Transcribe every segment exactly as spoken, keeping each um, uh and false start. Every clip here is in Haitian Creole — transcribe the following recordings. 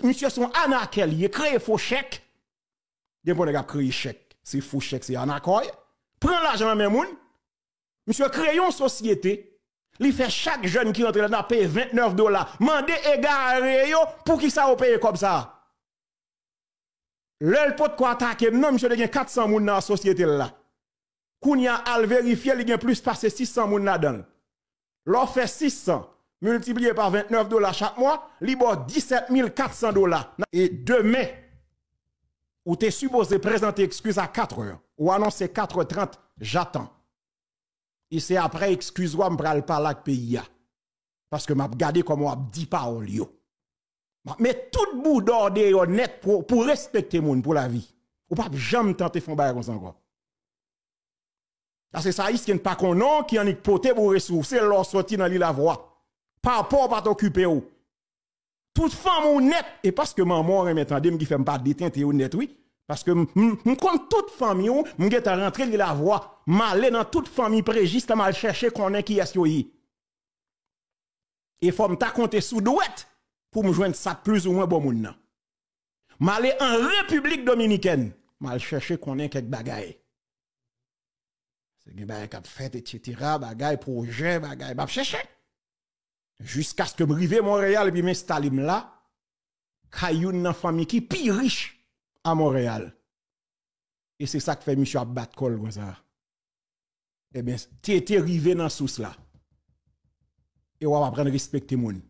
Misye se yon anakè li ye, kreye fo chèk. Gen bon nèg ap kreye chèk. Se fo chèk, se anakè w ye. Pran lajan nan men moun. Misye kreye yon sosyete. Li fè chak jèn ki rantre ladan peye vennèf dola. Mande egare yo poukisa yo peye kòb sa. Lè l potko atake m nan, misye te gen kat san moun nan sosyete l la. Kounye a, al verifye, li gen plis pase sis san moun ladan l. Lè w fè sis san miltipliye pa vennèf dola chak mwa, li ba w disèt mil kat san dola. E demen, ou te sipoze prezante eskiz a kat è. Ou anonse kat è trant, j'attends. E se apre eskiz ou a m pral pale ak peyi a. Paske m ap gade kòman w ap di pawòl yo. M ap met tout bouda w deyò nèt pou, pou respekte moun pou lavi. Ou p ap janm tante fè yon bagay konsa ankò. Paske sa Ayisyen pa konnen w ki annik pote pou resouse lè w soti nan Lilavwa. Papa w pa t okipe w. Tout fanmi w nèt. E paske manman w renmen tande m ki fè m pa detente yo nèt, wi. Paske m, m, m konn tout fanmi w, m gentan rantre Lilavwa. M ale nan tout fanmi Prejis la, m al chèche konnen kiyès yo ye. E fò m ta konte sou dwèt pou m jwenn sa plizoumwen bon moun nan. M ale an Repiblik Dominikèn. M al chèche konnen kèk bagay. Se gen bagay k ap fèt, etsetera, bagay, pwojè, bagay, m ap chèche. Jiskaske m rive Monreyal epi m enstale m la, kay youn nan fanmi ki pi rich a Monreyal. E se sa k fè misye ap bat kò l konsa. Ebyen, Tete rive nan sous la. E w ap aprann respekte moun.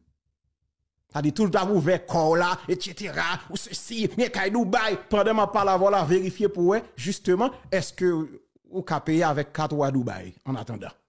Sa di tout ap ouvè kò w la, etsetera, ou sesi, gen kay Dubai. Pandan m ap pale avè w la, verifye pou wè, jisteman, èske ou ka peye avèk kat ou a Dubai, an atandan.